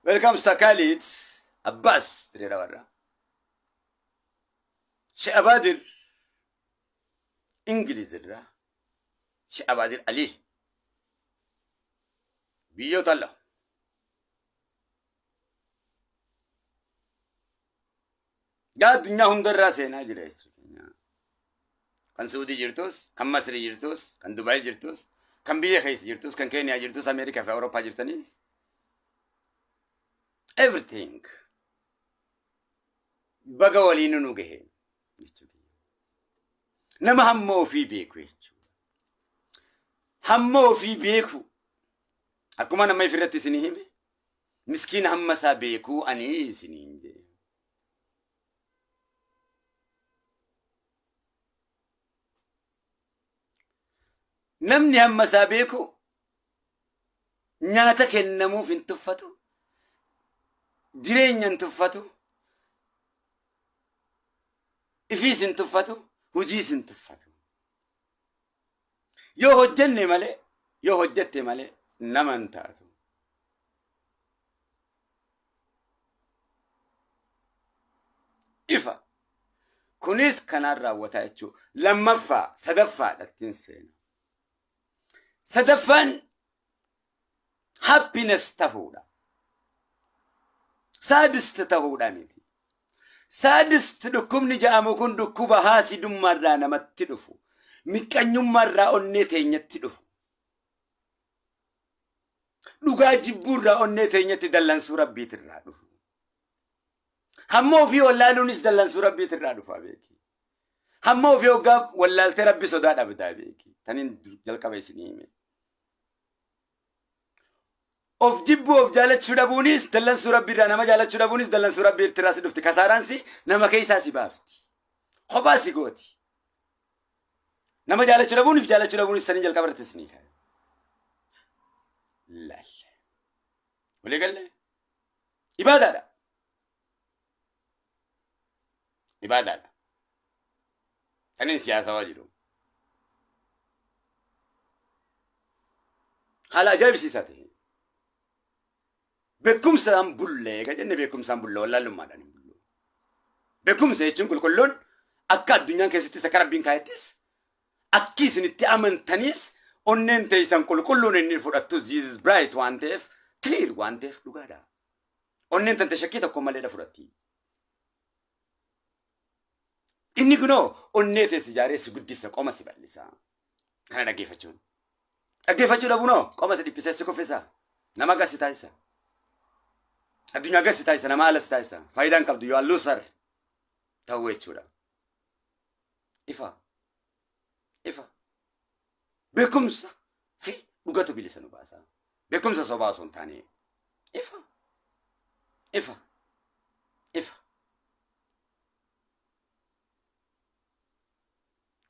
Welcome Mr. Khalid Abbas Diree Dhawarraa. Sheikh Abaadir Ingiliz irraa Sheikh Abaadir Alii biyyoota lama. Gaa addunyaa hundarraa seenaa jira jechuudha. Kan Suudii jirtus, kan Masrii jirtus, kan Dubaay jirtus, kan biyya keessa jirtus, kan Keeniyaa jirtus, Ameerikaa fi Awurooppaa jirtanis. Everything. Baga waliin nu gahe jechuudha. Nama hamma ofii beeku jechuudha. Hamma ofii beeku. Akkuma nama ifirratti isinii hime. Miskiina hamma isaa beekuu ani isiniin jedhe. Namni hamma isaa beeku nyaata kennamuuf hin tuffatu, jireenya hin tuffatu, ifiis hin tuffatu, hojiis hin tuffatu. Yoo hojjenne malee, yoo hojjette malee nama hin taatu. Ifa. Kunis kanaan raawwataa jechuudha. Lammaffaa, sadaffaadha ittiin seena. Sadaffaan happiness tahuudha. Saddest tahuudha miti. Saddest dhukkubni ja'amu kun dhukkuba haasidummaarraa namatti dhufu. Miqqanyummaarraa onnee teenyatti dhufu. Dhugaa jibbuurraa onnee teenyatti dallansuu rabbiitirraa dhufu. Hamma ofii wallaaluunis dallansuu rabbiitirraa dhufa beeki. Hamma ofii hoggaa wallaaltee rabbi sodaa dhabdaa beeki. Taniin jalqaba isinii hime. Of jibbuu of jaalachuu dhabuunis dallansuu rabbiirraa nama jaalachuu dhabuunis dallansuu rabbiirraa si dhufti. Kasaaraan si nama keessaa si baafti. Kophaa si gooti. Nama jaalachuu dhabuuniif jaalachuu dhabuunis tanii jalqaba irratti isinii kaa'e. Laal. Walii galee? Ibaadaadha. Ibaadaadha. Taniin siyaasawaa jiru. Haala ajaa'ibsiisaa ta'e. Beekumsaan bulle eega jenne beekumsaan bulle wallaalummaadhaan hin bullu. Beekumsa jechuun qulqulluun akka addunyaan keessattis akka rabbiin kaayettis akki isin itti amantanis onneen teessan qulqulluun inni fudhattus Jesus bright waan ta'eef clear waan ta'eef dhugaadha. Onneen tante shakkii tokko maleedha fudhatti. Inni kunoo onnee teessi ijaaree si guddisa qoma si bal'isa. Kana dhaggeeffachuun. Dhaggeeffachuu dhabuunoo qoma si dhiphisee si kuffisa. Nama gasi taasisa. Addunyaa gasi taasisa nama ala si taasisa. Faayidaa hin qabdu yoo loser ta'uu jechuudha. Ifa. Ifa. Beekumsa fi dhugatu bilisa nu baasa. Beekumsa sobaa osoo hin taane. Ifa. Ifa. Ifa.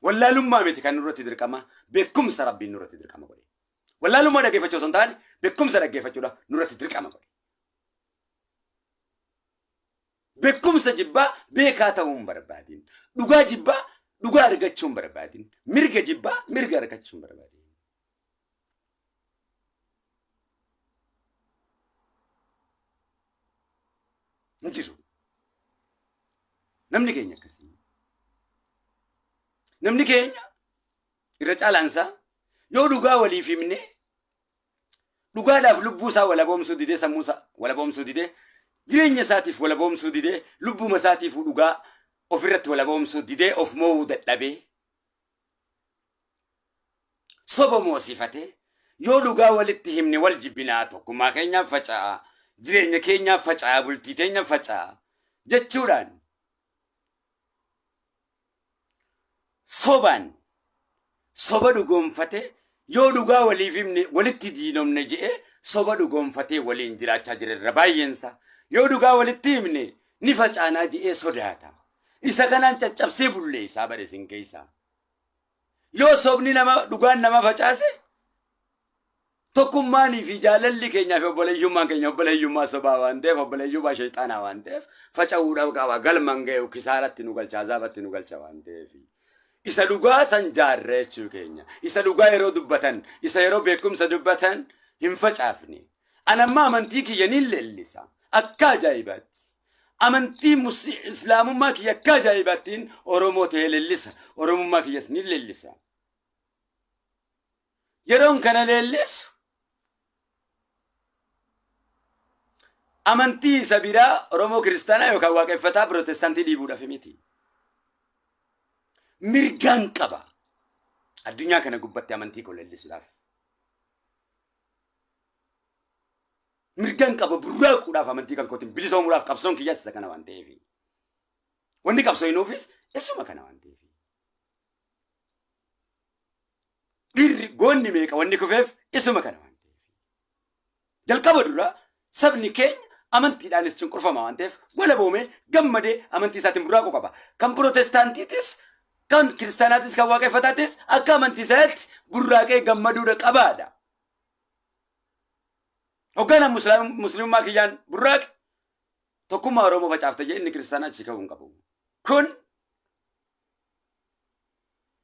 Wallaalummaa miti kan nurratti dirqama beekumsa rabbiin nurratti dirqama godhe. Wallaalummaa dhaggeeffachuu osoo hin taane beekumsa dhaggeeffachuudha nurratti dirqama godhe. Beekumsa jibbaa beekaa ta'uu hin barbaadin. Dhugaa jibbaa dhugaa argachuu hin barbaadin. Mirga jibbaa mirga argachuu hin barbaadin. Hin jiru. Namni keenya akkasii. Namni keenya irra caalaan isaa yoo dhugaa waliif himne dhugaadhaaf lubbuu isaa walaboomsuu didee sammuu isaa walaboomsuu didee jireenya isaatiif walaboomsuu didee lubbuma isaatiif dhugaa ofirratti walaboomsuu didee of mo'uu dadhabee soba moosifatee yoo dhugaa walitti himne wal jibbinaa tokkummaa keenyaaf faca'a jireenya keenyaaf faca'a bultii teenyaaf faca'a jechuudhaan sobaan soba dhugoomfatee yoo dhugaa waliif himne walitti diinomne je'ee soba dhugoomfatee waliin jiraachaa jira irra baay'eensa yoo dhugaa walitti himne ni facaanaa je'ee sodaata isa kanaan caccabsee bulleessaa bare isin keessaa yoo sobni nama dhugaan nama facaase Tokkummaanii fi jaalalli keenyaa fi obboleeyyummaan keenya obboleeyyummaa sobaa waan ta'eef obboleeyyummaa shayxaanaa waan ta'eef faca'uudhaaf qaba galma hin ga'u kisaaratti nu galcha azaabatti nu galcha waan ta'eef. Isa dhugaa san jaarra jechuu keenya. Isa dhugaa yeroo dubbatan, isa yeroo beekumsa dubbatan hin facaafne. Anamma amantii kiyya ni leellisa. Akka ajaa'ibaatti. Amantii Islaamummaa kiyya akka ajaa'ibaattiin Oromoo ta'ee leellisa. Oromummaa kiyyas ni leellisa. Yeroon kana leellisu amantii isa biraa Oromoo kiristaanaa yookaan waaqeffataa pirootestaantii dhiibuudhaaf miti. Mirgaan qaba. Addunyaa kana gubbatti amantii koo leellisuudhaaf. Mirgaan qaba burraaquudhaaf, amantii kan kootiin bilisoomuudhaaf. Qabsoon kiyyaas isa kana waan ta'eef. Wanni qabsoo hinuufis isuma kana waan ta'eef. Dhiirri goonni meeqa wanni kufeef isuma kana waan ta'eef. Jalqaba dura sabni keenya amantiidhaanis cunqurfama waan ta'eef, walaboomee gammadee amantii isaatiin burraaquu qaba. Kan pirootestaantiitis, kan kiristaanaatis, kan waaqeffataatis akka amantii isaatti burraaqee gammaduudha qabaadha. Hogganaa musliimummaa kiyyaan burraaqe, tokkummaa Oromoo facaafte jee inni kiristaanaa achi ka'uu hin qabu. Kun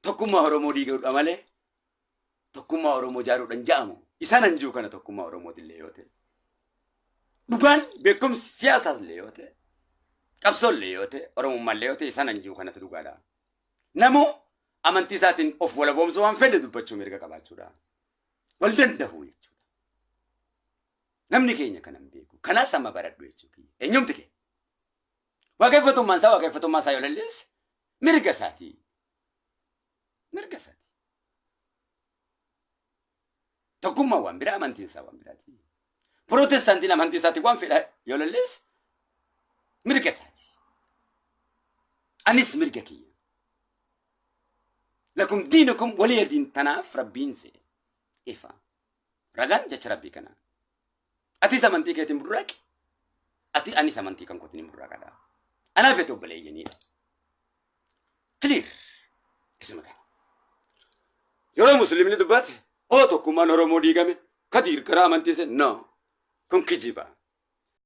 tokkummaa Oromoo diiguudha malee tokkummaa Oromoo ijaaruudhaan ja'amu. Isaan hanjuu kana tokkummaa Oromootillee yoo ta'e. Dhugaan beekumsi siyaasaas illee yoo ta'e, qabsoollee yoo ta'e, Oromummaallee yoo ta'e, isaan hanjuu kanatu dhugaadha. Namuu amantii isaatiin of walaboomsuu waan fedhe dubbachuu mirga qabaachuudha. Wal danda'u jechuudha. Namni keenya kana hin beeku. Kanaas amma baradhu jechuudha. Eenyumti kee? Waaqeffatummaan isaa waaqeffatummaa isaa yoo lalleesse mirga isaati. Mirga isaati. Tokkummaan waan biraa, amantiin isaa waan biraati. Pirootestaantiin amantii isaatiin waan fedha yoo lalleesse mirga isaati. Anis mirga kiyya. Lakum diinukum waliya diin, tanaaf rabbiin see ifa. Ragaan jecha rabbii kana. Atis amantii keetiin burraaqi. Ati anis amantii kan kootiin burraaqadha. Anaaf ati obboleeyyaniidha. Clear. Isuma kana. Yeroo musliimni dubbate, oo, tokkummaan Oromoo diigame, Kadiir gara amantii see, no. Kun kijiba.